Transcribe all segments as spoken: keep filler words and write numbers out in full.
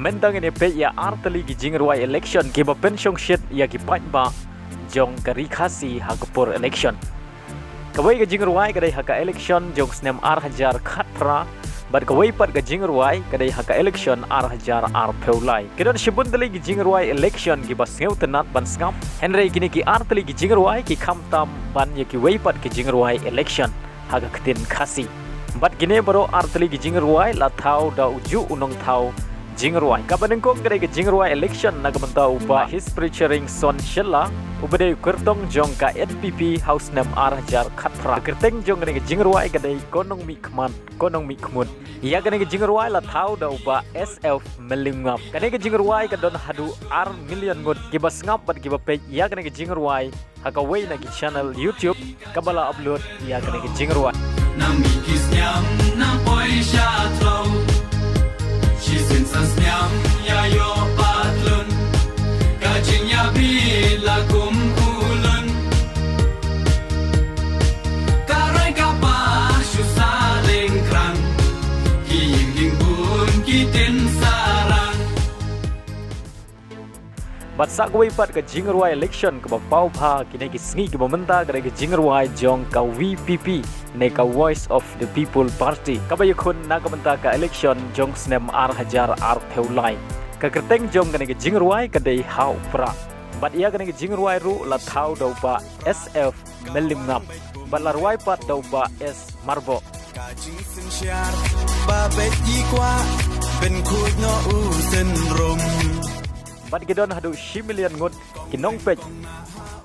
Mynta ngin ïa peit ïa artylli ki jingrwai election kiba pynshongshit ïa ki paidbah jong ka Ri Khasi ha ka por election. Kawei ka jingrwai ka dei ha ka election jong snem ar hajar khatphra, bad kawei pat ka jingrwai ka dei ha ka election ar hajar arphew lai. Ki don shibun tylli ki jingrwai election kiba sngewtynnat ban sngap, hynrei kine ki artylli ki jingrwai ki khamtam ban ïa kiwei pat ki jingrwai election ha ka ktien Khasi. Bad kine baroh artylli ki jingrwai la thaw da ujuh u nongthaw jingrwai. Kaba nyngkong ka dei ka jingrwai election na ka bynta u Bah History Sharing Son Shylla, uba dei u kyrtong jong ka N P P ha u snem ar hajar khatphra. Ka kyrteng jong kane ka jingrwai ka dei Ko Nongmihkhmat, Ko Nongmihkhmut. Ïa kane ka jingrwai la thaw da u Bah S F Mylliemngap. Kane ka jingrwai ka don haduh ar million ngut kiba sngap bad kiba peit ïa kane ka jingrwai ha kawei na ki channel YouTube kaba la upload ïa kane ka jingrwai. Nang mih ki sniam nang poi sha thlou, shisien san sniam ïa ïoh patlun, ka jingïabit la kum u lun. Ka roi ka pah shu sa leng krang, ki ïing dieng bun ki tin sarang. Bad sa kawei pat ka jingrwai election kaba paw bha kine ki sngi kiba mynta ka dei ka jingrwai jong ka V P P ne ka Voice of the People Party, kaba ïakhun na ka bynta ka election jong snem ar hajar arphew lai. Ka kyrteng jong kane ka jingrwai ka dei Ha U Prah. Bad ïa kane ka jingrwai ruh la thaw da u Bah S F Mylliemngap bad la rwai pat da u Bah S Marboh. Ka jingsynshar ba beit i kwah, pynkhuid noh u synrum. Bad ki don haduh shi million ngut ki nongpeit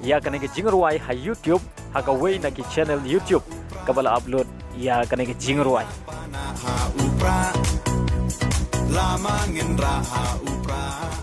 ïa kane ka jingrwai ha YouTube, ha kawei na ki channel YouTube kaba la upload ïa kane ka jingrwai. Pana ha U Prah, lama ngin rah ha U Prah.